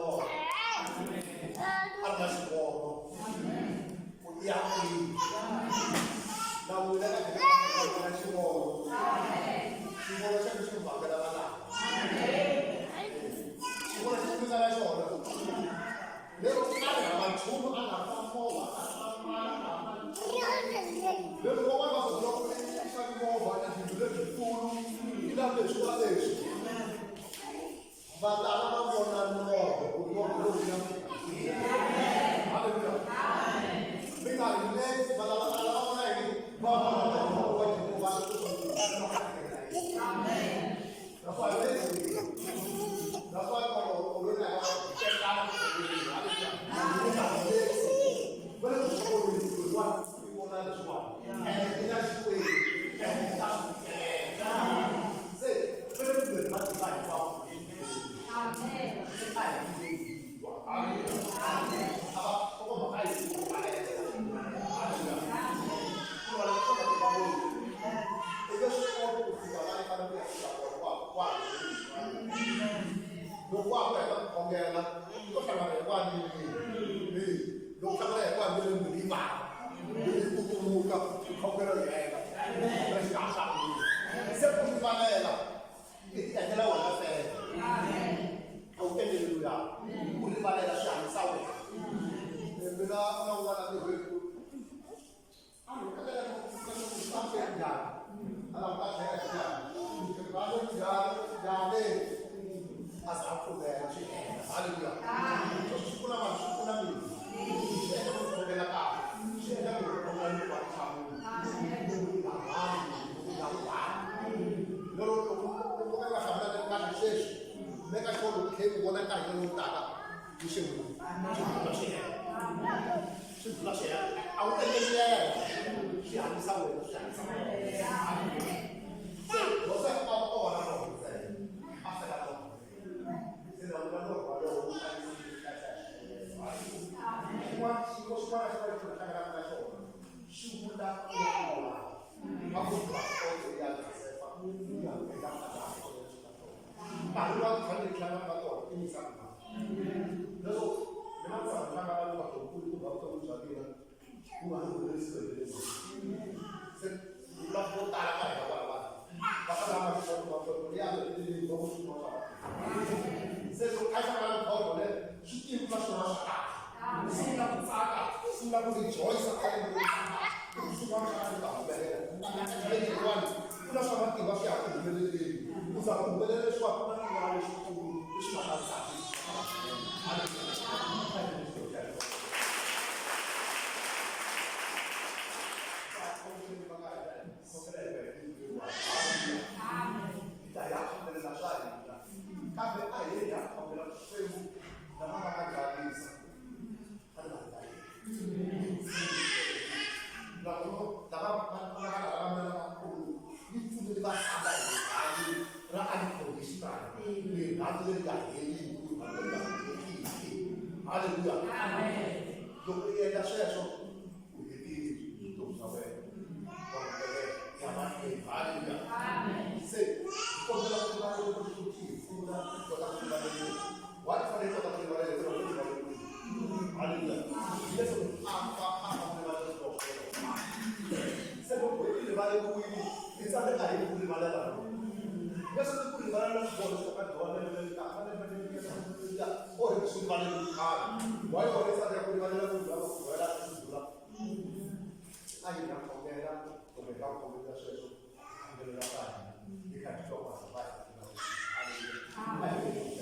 norho a ri na xivono ku i ya kwihi na wina ka na xivono xivono xa xi vhakela valava xivono xi nga na xona lero a ri hava nchumu a nga fa movha a nga fa mali a nga fa lero van'wana va swi loko i xavi movha na tindlu letikulu i lava leswi wa leswi va lava va vona norho ku norho lowu ya haleluya mi nga relax va lava va lava vona yini va vona norho wa Jehova amen. That's why that's why Loko wa ha ku heta ku khongela u to hlangana hi kwanini loko hlangana hi kwanini mbilu yi vava mbilu yi kukumuka xikhongelo yi hela xi nga ha hlamuli se ku rivalela i ti endlela wena fela a wu endleli luya ku rivalela swi hanyisa wena mina na un'wana ntirhweni Swi dlula swi hela a wu endleli yena swi hanyisa wena swi hanyisa wena se Yosefa a va kona loko ntsena a fela loko se na vula loko walowo wu xin'wana xiyimo xin'wana xin'wana lexi nga hlanganaka na xona xi vula ku va ku passport ya Josefa ya ku endla nkarhi wa khale hlanganaka na tona i misava leswo mina ndzi tshama hlangana ni vahlokulu kumbe vutomi bya mina ku nga ri humelerisiwe hi leswi se va vo tala ka hina kwala vanhu va fana na mahloko mahloko ya leyi va ku swi swa se loko a hlangana na kholo le swi tivi na swona swa kahle sungula ku tsaka sungula ku rejoice a le swin'wana swa kahle ta humelela leyiwani ku na swa matimba swi ya ku humeleleni ku za ku humelela leswaku ku na xin'wana lexikulu lexi nga ta tsakisa. Kambe a hi ya khongela Xikwembu lava nga ta dzarisa a ri vanhu va yena lava va nga lava lavakulu yi pfunile va famba hi rirhandzu ra unconditional rirhandzu leri nga heriki rirhandzu leri nga heriki halleluya loko i endla sweswo u hetile vutomi bya wena wa humelela ya mahlweni halleluya se kombela ku rivalela ku ti pfuna ku kota ku rivaleriwa wa ti fanele kota ku rivalela hikuva u rivaleriwile halleluya hileswaku a fa a nga ku rivalela swidyoho swa wena se loko hi rivaleriwile hi tsandzeka hi ku rivalela leswi ni ku rivalela swidyoho leswi nga dyoha lembe leri taka lembe leri taka or swi rivaleriwe khale why or i tsandzeka ku rivalela munhu loyi a ku dyohela swi dlula a yi nga khongela kumbe nga khongelela sweswo khongelela ka hina hi kha hi twa ku va hi Amen.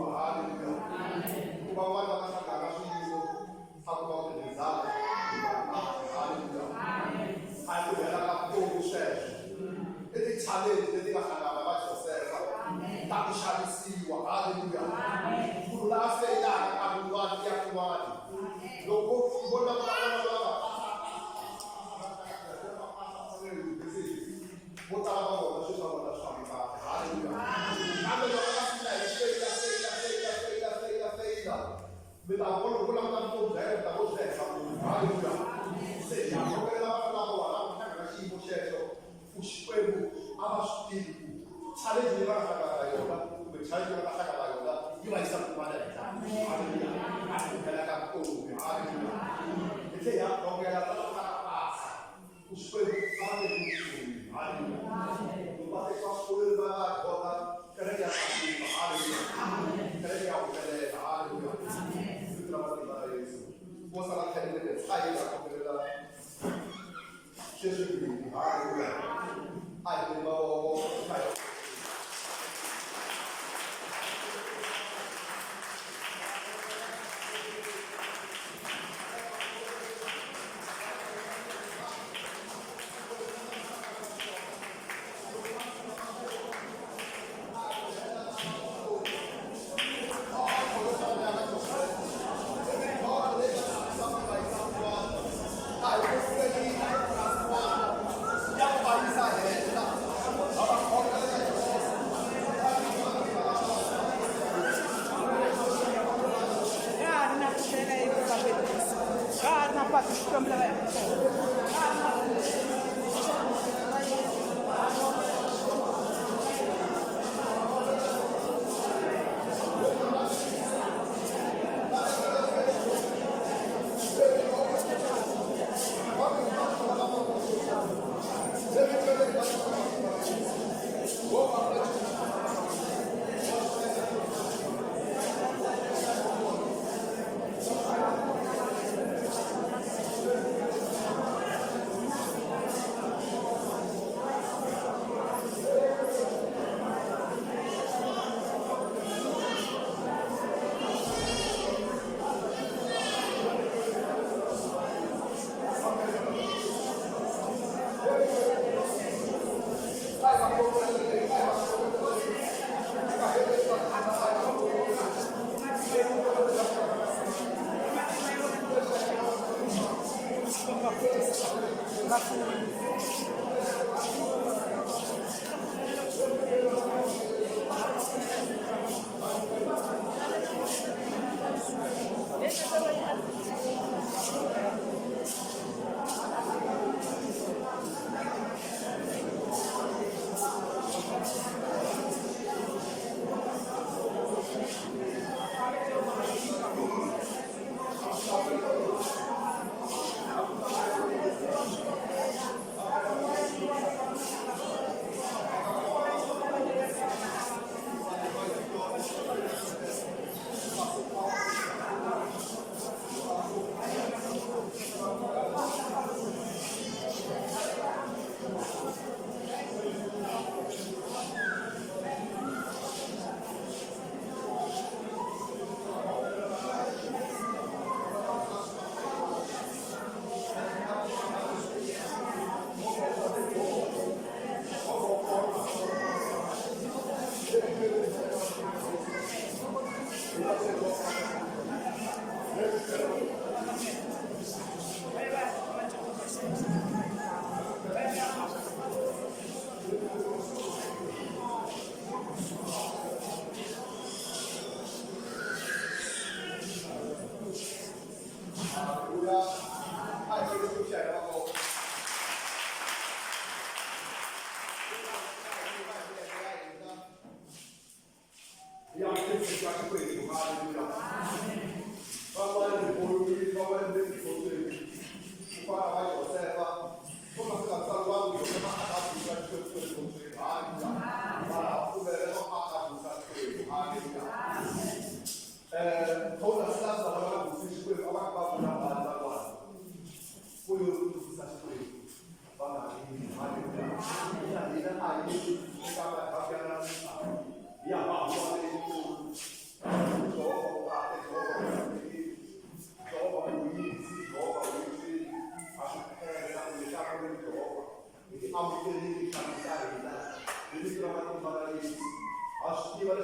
dzunisiwa. Haleluya. Ku van'wana va nga hlangana swiyimo swa ku va ku tirhisana. Haleluya. A hi ku hela ka vutomi sweswo. I ti-challenge leti nga hlangana va Josefa ta ku xavisiwa. Haleluya. Munhu la feyilaka nkarhi wun'wana ya kun'wana. Loko vo languta vana lava vo tala va vona swilo swa vona swi fambi kahle. Haleluya. Kambe loko va sungula hi feyila, feyila, feyila, feyila, feyila, feyila, mi ta vona loko u languta vutomi bya yena mi ta vo byi henhla ngopfu. Haleluya. Se hi ya khongelela vana lava wa lava ku hlangana xiyimo xexo ku Xikwembu a va swi tivi ku challenge leyi va nga hlangana na yona kumbe challenge leyi va nga hlangana na yona yi va yisa kun'wana henhla. Haleluya. A hi ku hela ka vutomi. Haleluya. Hi tlhe hi ya khongela lava nga ta pasa ku Xikwembu a va teki vutomi. Haleluya. Loko va tekiwa swikolweni va ya dyondza kereke ya tlakuka. Haleluya. Kereke ya humelela. Haleluya. Vito ra matimba ra Yesu. Vo sala 10 minutes a yi ta khongelela sweswi mbirhi. Haleluya. A hi beni mavoko.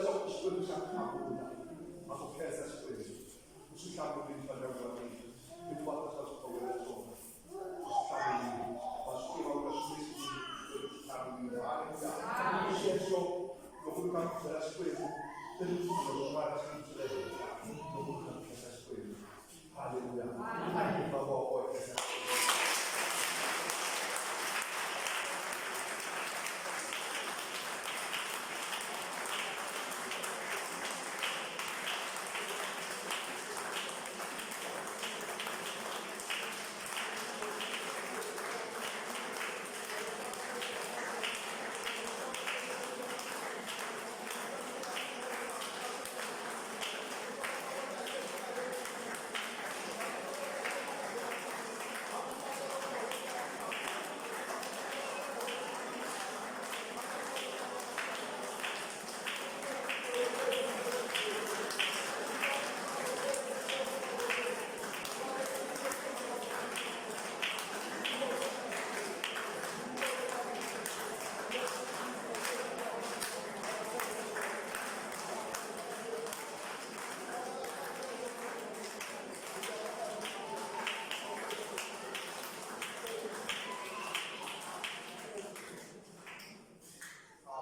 leswaku i Xikwembu xa ku hlamula. Ma ku khensa Xikwembu. U swi hlamurile swa ndyangu wa mina. Hinkwaswo swa swikhongelo swona. U swi hlamurile. Wa swi tiva u nga swi leswi Xikwembu xi hlamurile. Haleluya. Xexo loko mi kha mi byela Xikwembu i ripfumelo rin'wana xi mi byela hina loko mi kha mi khensa Xikwembu. Haleluya. A hi mavoko hi khensa.